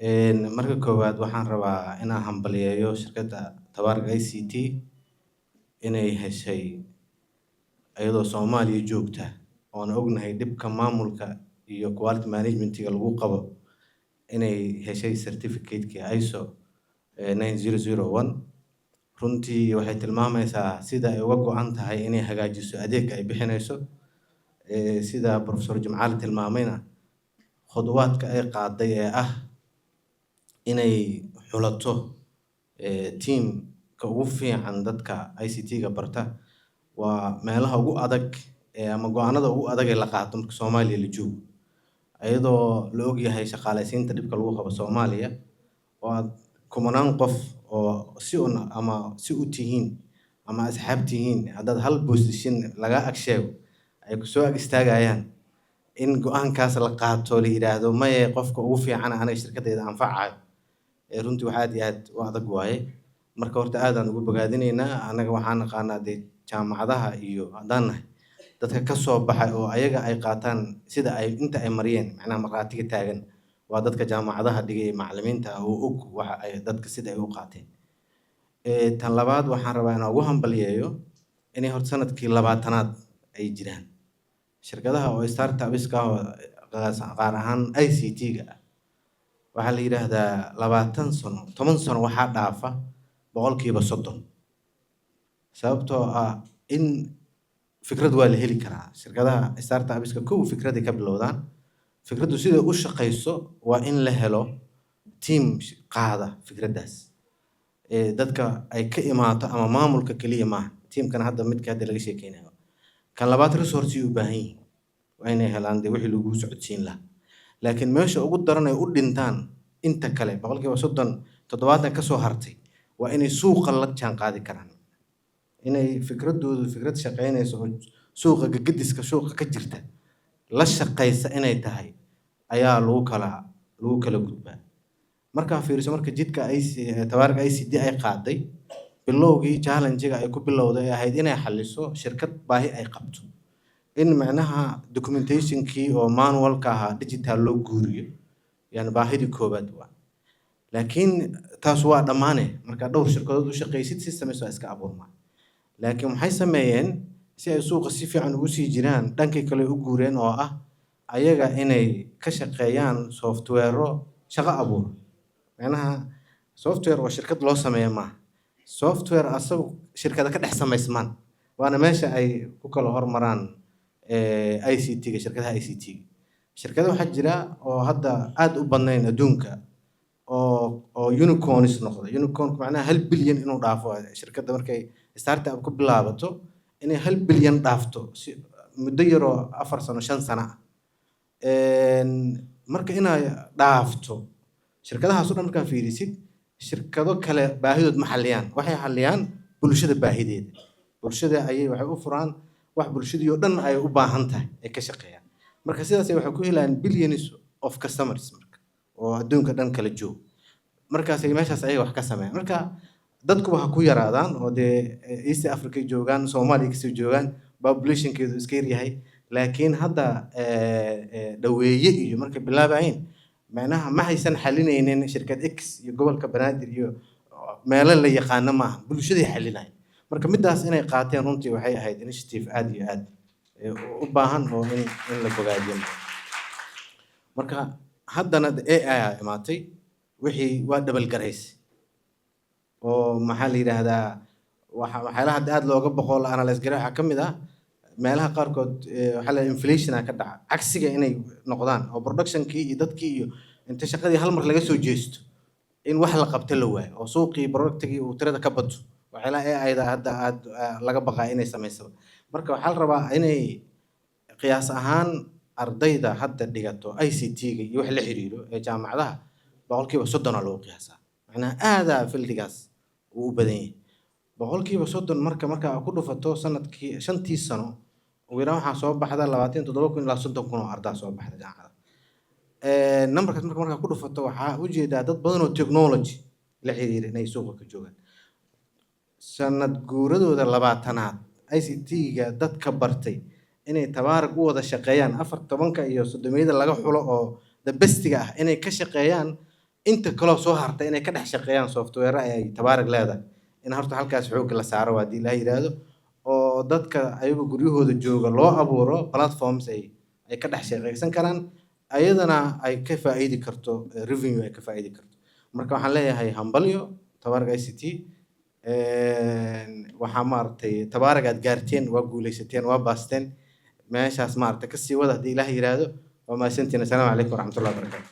Marka koowaad waxaan rabaa inaan hambaliyeeyo shirkadda Tabaarak ICT inay heshay, iyadoo Soomaaliya joogta oona ognahay dhibka maamulka iyo quality managementiga lagu qabo, inay heshay certificate-kii ISO 9001. Runtii waxay tilmaamaysaa sida ay uga go-an tahay inay hagaajiso adeegga ay bixinayso. Sida Professor Jimcaale tilmaamayna, khudwaadka ay qaaday ee ah inay xulato team-ka ugu fiican dadka ICT-ga barta waa meelaha ugu adag ama go-aanada ugu adag ee la qaato marka Soomaaliya la joogo, iyadoo la ogyahay shaqaaleysiinta dhibka lagu qabo Soomaaliya oo aad kumanaan qof oo si un ama si u tihiin ama asxaab tihiin, haddaad hal position laga ag sheego ay kusoo ag istaagayaan, in go-aankaas la qaato, la yidhaahdo maye, qofka ugu fiican aniga shirkadayda anfacayo, runtii wax aad iyo aad u adag waaye. Marka horta aadaan ugu bogaadinaynaa. Annaga waxaan naqaanaa dee jaamacadaha iyo haddaan nahay dadka ka soo baxay oo ayaga ay qaataan sida ay inta ay mariyeen, macnaha markhaatiga taagan waa dadka jaamacadaha dhigay, macallimiinta oo og waxa ay dadka sida ay u qaateen. Tan labaad, waxaan rabaa inaan ugu hambaliyeeyo inay horta sanadkii 20aad ay jiraan shirkadaha oo startups-ka ah oo qaar ahaan ICT-ga ah. Waxaa la yidhaahdaa 20 sano, 10 sano waxaa dhaafa 30%, sababtoo ah in fikrad waa la heli karaa. Shirkadaha startups-ka kow fikraday ka bilowdaan. Fikraddu siday u shaqayso waa in la helo team qaada fikraddaas ee dadka ay ka imaato ama maamulka keliya maaha. Teamkan hadda midka hadda laga sheekeynayo, kan labaad resource u baahan yihiin, waa inay helaan dee wixii lagu socodsiin lahaa. Laakiin meesha ugu daran ay u dhintaan inta kale, 30%, 70 kasoo hartay, waa inay suuqa la jaan qaadi karaan, inay fikradoodu fikrad shaqeynayso oo suuqa gagadiska suuqa ka jirta la shaqaysa inay tahay ayaa lagu kala gudbaa. Markaa fiiriso marka jidka IC Tabaarak ICT ay qaaday, bilowgii challenge-ga ay ku bilowday ay ahayd inay xaliso shirkad baahi ay qabto, in macnaha documentationkii oo manualka ahaa digital loo guuriyo, yani baahidii koowaad waa. Laakiin taas waa dhammaane markaa dhowr shirkadood u shaqaysid, systems waa iska abuurmaa. Laakiin waxay sameeyeen, si ay suuqa si fiican ugu sii jiraan, dhankii kale u guureen oo ah ayaga inay ka shaqeeyaan software-o shaqo abuur. Macnaha software oo shirkad loo sameeyo maaha, software asagu shirkada ka dhex samaysmaan, waana meesha ay ku kala hormaraan ICT-ga, shirkadaha ICT-ga. Shirkado waxaa jira oo hadda aad u badnayn adduunka oo unicorns noqda. Unicorn macnaha 1 bilyan inuu dhaafo shirkadda markay startup ku bilaabato, inay 1 bilyan dhaafto si muddo yaroo 4 sano, 5 sano ah. Marka inay dhaafto shirkadahaas oo dhan, markaa fiirisid, shirkado kale baahidood ma xalliyaan, waxay xalliyaan bulshada baahideeda. Bulshada ayay waxay u furaan wax bulshadii oo dhan ay u baahan tahay ay ka shaqeeyaan. Marka sidaas waxay ku helayaan billions of customers marka oo adduunka dhan kala joog. Markaasay meeshaas ayaga wax ka sameeyaan. Marka dadkuba ha ku yaraadaan oo dee East Africa joogaan, Soomaaliya kasoo joogaan, populationkeedu iska yaryahay. Laakiin hadda dhaweeye iyo markay bilaabayeen, macnaha ma haysan xalinaynin shirkad X iyo gobolka Banaadir iyo meelo la yaqaano maaha, bulshaday xalinayan. Marka midaas inay qaateen runtii waxay ahayd initiative aad iyo aad u baahan oo in la bogaadiyo. Marka haddana AI aa imaatay, wixii waa double garaysay oo maxaa la yidhaahdaa, waxa waxyaalaha hadda aad looga boqo la analyse garay waxaa ka mid ah meelaha qaarkood waxaa la inflation ka dhaca, cagsiga inay noqdaan oo productionkii iyo dadkii iyo inta shaqadii hal mar laga soo jeesto in wax la qabto la waayo oo suuqii productigii uu tirada ka bato. Waxyaalaha AI-da hadda aad laga baqaa inay samaysaba. Marka waxaa la rabaa inay qiyaas ahaan ardayda hadda dhigato ICT-ga iyo wax la xiriiro ee jaamacadaha 30% aa lagu qiyaasaa. Macnaha aadaa fieldigaas uu u badan yahay 30%. Marka aad ku dhufato sanadkii, shantii sano ugu yaraan waxaa soo baxda 27,000 ilaa 30,000 oo ardaa soo baxda jaamacada. Numberkaas markaa ku dhufato, waxaa ujeedaa dad badan oo technology la xiriira inay suuqa ka joogaan. Sanad guuradooda 20aad ICT-ga dadka bartay inay Tabaarak u wada shaqeeyaan, afar tobanka iyo soddomiyada laga xulo oo the bestiga ah inay ka shaqeeyaan. Inta kaloo soo harta inay ka dhex shaqeeyaan software ay Tabaarak leedahay, in horta halkaas xoogga la saaro waa haddii Ilaah yiraahdo, oo dadka ayagu guryahooda jooga loo abuuro platforms ay ka dhex shaqeysan karaan, ayadana ay ka faa'iidi karto, revenue ay ka faa'iidi karto. Marka waxaan leeyahay hambalyo Tabaarak ICT. Waxaa maaragtay Tabaarak aad gaarteen, waa guuleysateen, waa baasteen meeshaas, maaragtay kasii wada haddii Ilaah yiraahdo. Waa mahadsantihiin. Assalaamu calaykum waraxmatullahi wabarakaatu.